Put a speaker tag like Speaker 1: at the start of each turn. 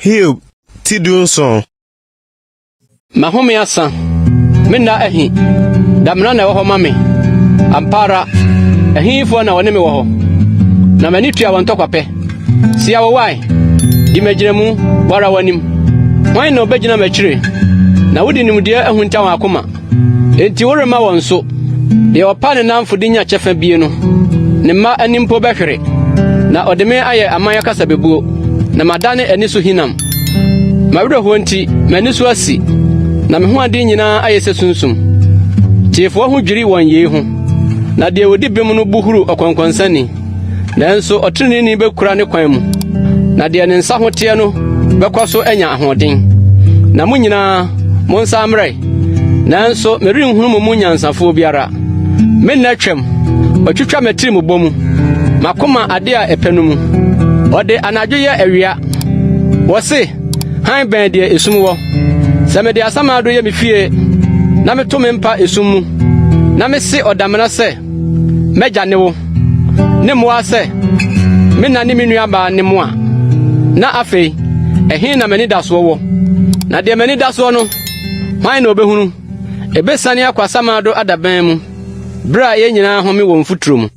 Speaker 1: Hiob ti 17.
Speaker 2: M'ahome asa, me nna ahi, damena na ɛwɔ hɔ ma me. Ampa ara, ɛhefoɔ na wɔne me wɔ hɔ? Na m'ani tua wɔn ntɔkwapɛ. Si awowae, di m'agyinamu, wo ara w'anim. Hwan na obegyina m'akyiri? Na wode nimdeɛ ahunta wɔn akoma. Enti woremma wɔn so. Deɛ ɔpa ne nnamfo de nya kyɛfa bie no, ne mma ani mpo bɛhwere. Na ɔde me ayɛ aman akasabebuo, na madane ani so hinam. M'awerɛhoɔ nti, m'ani so asi, na me ho ade nyinaa ayɛ sɛ sunsum. Teefoɔ ho dwiri wɔn yei ho, na deɛ ɔdi bem no bo huru ɔkɔnkɔnsani. Nanso ɔtreneeni bekura ne kwan mu, na deɛ ne nsa ho teɛ no bɛkɔ so anya ahoɔden. Na mo nyinaa, monsan mmra ɛ, nanso merenhunu mo mu nyansafoɔ biara. Me nna twam, wɔatwitwa m'atirimubɔ mu, m'akoma ade a ɛpɛ no mu. Ɔde anadwo yɛ awia, wɔse, Hann bɛn deɛ esum wɔ. Sɛ mede asamando yɛ me fie na meto me mpa esum mu, na mese ɔdamena sɛ, M'agya ne wo, ne mmoa sɛ, Me na ne me nuabaa ne mo a. Na afei, ɛhe na m'anidasoɔ wɔ? Na deɛ m'ani da soɔ no, hwan na ɔbɛhunu? Ɛbɛsiane akɔ asamando adaban mu, berɛ a yɛn nyinaa home wɔ mfuturo mu.